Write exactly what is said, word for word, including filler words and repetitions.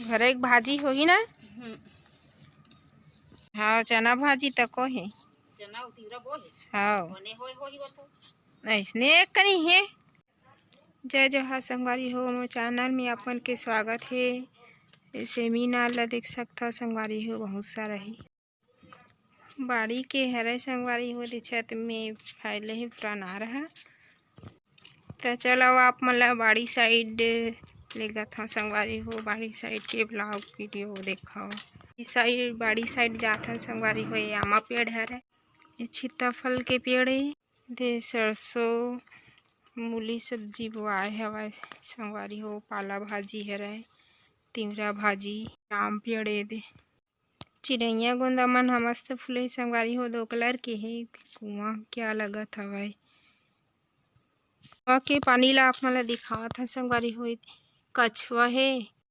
घरे के भाजी होही ना? हाँ, चना भाजी तको हे। हाँ, ऐसने एक कनी हे। जय जोहार संगवारी हो, मोर चैनल में आप मन के स्वागत हे। सेमी नार ला देख सकथव संगवारी हो, बहुत सारा हे। बाड़ी के हरे संगवारी हो, दे छत में फैले हे पूरा नार ह। त चलो आप मन ला बाड़ी साइड लेगत हव संगवारी हो, बाड़ी साइड के ब्लॉग वीडियो देखव। इस साइड, बाड़ी साइड जात हन संगवारी हो, ये आमा पेड़ हरे, ये सीताफल के पेड़ हे, दे सरसों मूली सब्जी बोआए हवय संगवारी हो, पाला भाजी हरय, तिवरा भाजी, आम पेड़ ए दे। चिड़ैया गोंदा मन ह मस्त फूले संगवारी हो, दो कलर के हे, कुआं क्या लगत हवय। कुआं के पानी ला आप मन ला दिखात हन संगवारी हो, कछुआ हे,